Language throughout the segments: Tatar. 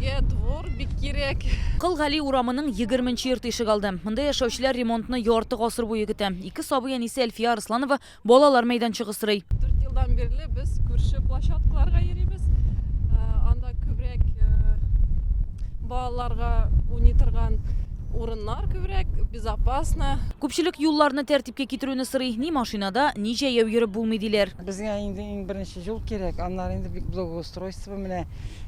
Безгә двор бик кирәк. Кол Гали урамының егерменче йорты ишегалды. Монда яшәүчеләр ремонтны ярты гасыр буе көтә. Ике сабый әнисе Әлфия Арсланова балалар мәйданчыгы сорый. Дүрт елдан бирле без күрше площадкаларга йөрибез. Анда күбрәк балаларга уйный торган урыннар күбрәк, безопасно. Күпчелек юлларны тәртипкә китерүне сорый. Ни машинада, ни җәяү йөреп булмый, диләр. Безгә инде иң беренче юл кирәк, аннары инде бик благоустройство, менә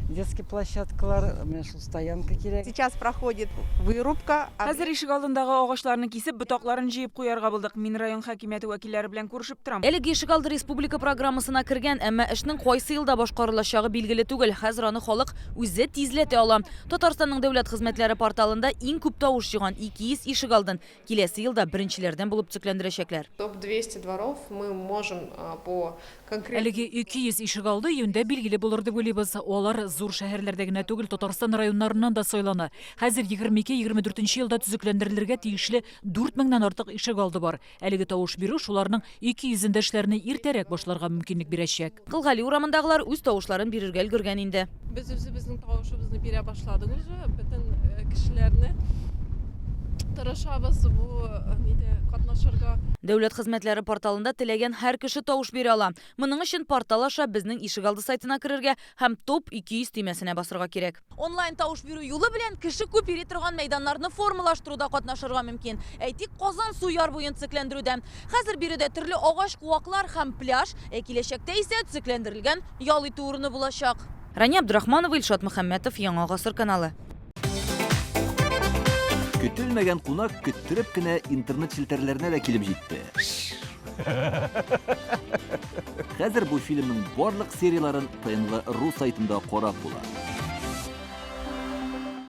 детский площадкалар, менә шул стоянка кирәк. Сейчас проходит вырубка. Хәзер ишегалдындагы агачларны кисеп, ботакларын җыеп куярга булдык. Мин район хакимияте вәкилләре белән күрешеп торам. Әлеге ишегалды республика программасына кергән, әмма эшнең кайсы елда башкарылачагы билгеле түгел. Хәзер аны халык үзе тизләтә ала. Татарстанның дәүләт хезмәтләре порталында иң күп тавыш җыйган 200 ишегалдын киләсе елда беренчеләрдән булып төзекләндерәчәкләр. Топ-200 дворов мы можем по конкретным. Әлеге 200 ишегалды июньдә билгеле булыр дип уйлыйбыз. Алар зур шәһәрләрдә генә түгел, Татарстан районнарыннан да сайлана. Хәзер 22-24 нче елда төзекләндерелергә тиешле 4 меңнән артык ишегалды бар. Әлеге тавыш бирү шуларның 200-ендә эшләрне иртәрәк башларга мөмкинлек бирәчәк. Кол Гали урамындагылар үз тавышларын бирергә өлгергән инде. Без үзебезнең тавышыбызны бирә башладык уже, бөтен кешеләрне тырышабыз бу нидә катнашырга. Дәүләт хезмәтләре порталында теләгән һәр кеше тавыш бирә ала. Моның өчен портал аша Безнең ишегалды сайтына керергә һәм Топ 200 төймәсенә басырга кирәк. Онлайн тавыш бирү юлы белән кеше күп йөри торган мәйданнарны формалаштыруда катнашырга мөмкин. Әйтик, Казансу яр буен төзекләндерүдә. Хәзер биредә төрле агач-куаклар һәм пляж, ә киләчәктә исә төзекләндерелгән ял итү урыны булачак. Рания Абдрахманова, Илшат Мөхәммәтов, Яңа гасыр каналы. Көтелмәгән кунак көттереп кенә интернет челтәрләренә дә килеп җитте. Хәзер бу фильмның барлык серияләрен ТНВ.ру сайтында карап була.